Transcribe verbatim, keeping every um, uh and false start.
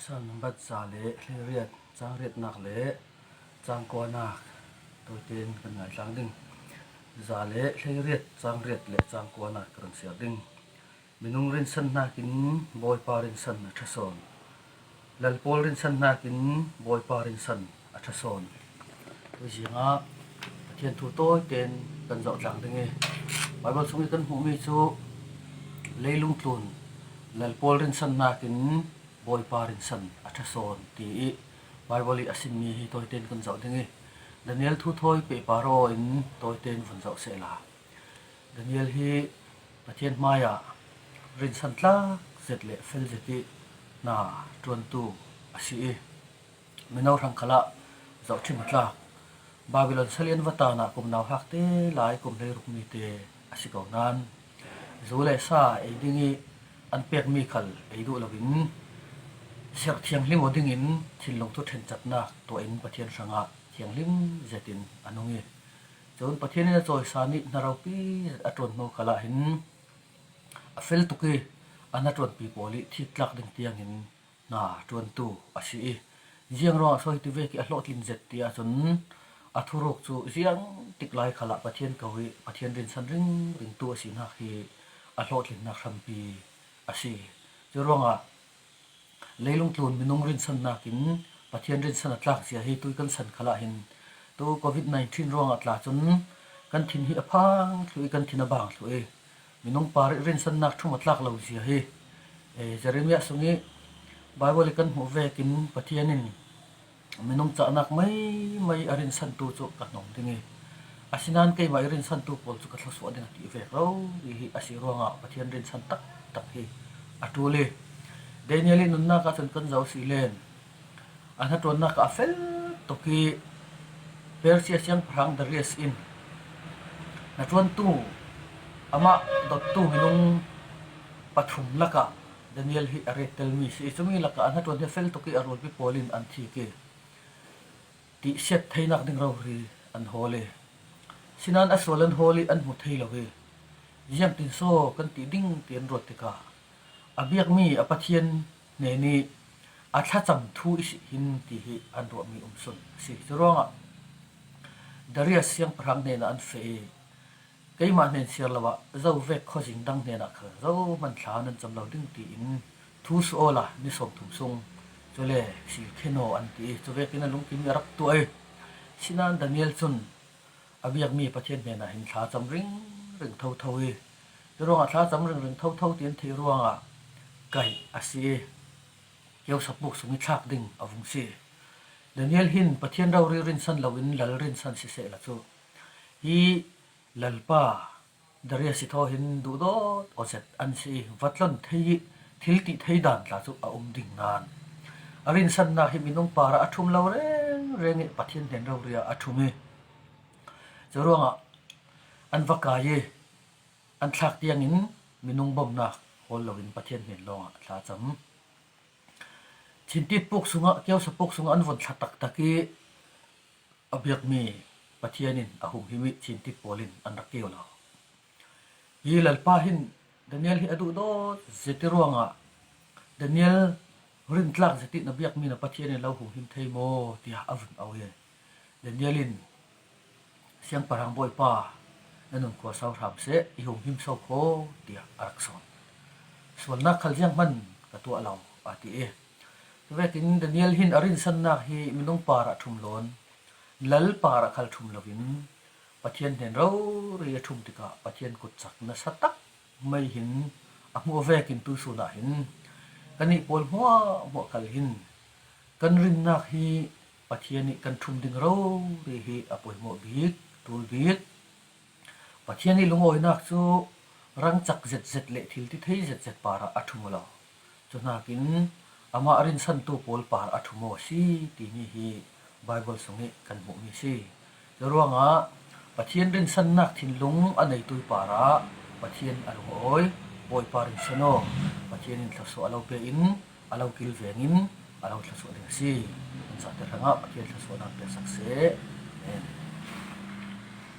Psalm number za le hleiriat, chang riatnak le chang kuanak tawiten kan ngaitlang ding. Za le hleiriat, chang riat le chang kuanak ka run siar ding. Minung rinsan hnakin Bawipa rinsan a ṭha sawn. Lal pawl rinsan hnakin Bawipa rinsan a ṭha sawn. Tuizingah Pathian thu tawiten kan zoh tlang ding i, Baibal sungih kan hmuhmi cu leilung tlun lal pawl rinsan hnakin Bawipa rinsan a ṭha sawn ti i Baibal i a simmi hi tawiten kan zoh ding i, Daniel thu thawi pehpar aw in tawiten vun zoh sehla. Daniel hi Pathian hmaiah rinsan tlak zet le fel zet i hna ṭuantu a si i, mino hrang khalah zohṭhim a tlak. Babilon salian vatan ah kum nauhak te lai kum hleiruk mi te a si ko nain, zu le sa ei ding i an pekmi khal ei duh loin, serh thianghlim aw dingin thinlung thu ṭhencatnak tuah in Pathian hrangah thianghlim zetin a nung i, cun Pathian in a cawisa nih hna ropi zet a ṭuan hnu khalah hin a fel tuk i a hnaṭuanpi pawl i thik tlak ding tiangin hna ṭuantu a si i, ziang ruangah so hiti vek i a hlawhtlin zet ti ahcun a thuruk cu ziang tik lai khalah Pathian ko i Pathian rinsan ringringtu a sinak hi a hlawhtlinnak hrampi a si. Curuangah leilung tlun minung rinsan nakin Pathian rinsan a tlak zia hi tui kan san khalah hin tu covid nineteen ruangah tla cun kan thin hi a phang thluh i kan thin a bang thluh i minung par i rinsannak ṭhum a tlak lo zia hi, eh, Jeremiah sungih Baibal i kan hmuh vekin Pathian in minung cahnak maimai a rinsantu cu ka hnong ding i, asinain keimah i rinsantu pawl cu ka thluasuah ding a ti vek rori hi a si ruangah Pathian rinsan taktak hi a ṭul i, Daniel i nunnak ahcun kan zoh si len, a hnaṭuannak ah a fel tuk i Persia siangpahrang Darius in hnaṭuantu, amah dottu minung pathum lakah Daniel hi a rettelmi si i, cumi lakah a hnaṭuan hi a fel tuk i a rualpi pawl in an thik i, tihsiat theinak ding rori an hawl i, sinain a sual an hawl i an hmu thei lo i, ziangtin saw kan ti ding ti an ruat tikah a biakmi a Pathian hnen i a thlacam thu i si hin ti hi an ruahmi um sun a si. Curuangah Darius siangpahrang hnenah an feh i, keimah hnen siar lo ah zo vek khuazing dang hnenah kha zo hman thla nan cam lo ding tiin thu suah awla ni sawmthum sung cule sil khen aw an ti i, cuvekin a lungkim i a rak tuah i, sinain Daniel cun a biakmi Pathian hnenah hin thlacam ringring thotho i, curuangah thlacam ringring thotho ti an theih ruangah kaih a si i, kiosa puk sung i thlak ding a vung si. Daniel hin Pathian rori rinsan loin lal rinsan sisehla cu, hi lalpa Darius i thaw hin duhdawt aw zet an si i, va tlon thei i thil tih thei dan tla cu a um ding nain a rinsannak hi minung parah a ṭhum lo rengreng i Pathian hnen rori ah a ṭhum i, curuangah an va kai i, an thlak tiangin minung bomnak hawl loin Pathian hnen lawngah a thlacam. Chintit puk sungah, kiosa puk sungah an vun thla taktak i a biakmi Pathian in a humhim i chintit pawl in an rak keu lo. Hi lalpa hin Daniel hi a duhdawt zet i ruangah Daniel rintlak zet i na biakmi na Pathian in lo humhim thei maw tiah a vun auh i, Daniel in siangpahrang Bawipa, na nun khua so hram seh, i humhim so kho tiah a rak sawn. Sualnak khal zianghman ka tuah lo a ti i, cuvekin Daniel hin a rinsannak hi minung parah ṭhum loin lal parah khal ṭhum loin Pathian hnen rori a ṭhum tikah Pathian kutcak nasa tak mai hin a hmuh vekin tuisun ah hin kannih pawl hmuahhmuah khal hin kan rinnak hi Pathian nih kan ṭhum ding rori hi a pawimawh bik, ṭul bik. Pathian nih lungawinak cu rangcak zetzet le thil ti thei zetzet parah a ṭhum aw lo. Cuhnakin amah rinsantu pawl parah a ṭhum aw a si timi hi Baibal sungih kan hmuhmi a si. Curuangah Pathian rinsannak thinlung a neitu parah Pathian a lungawi, Bawipa rinsan aw, Pathian in thluasuah a lo pe in a lo kilveng in a lo thluasuah ding a si. Kan zate hrangah Pathian thluasuahnak pe sak seh. Amen.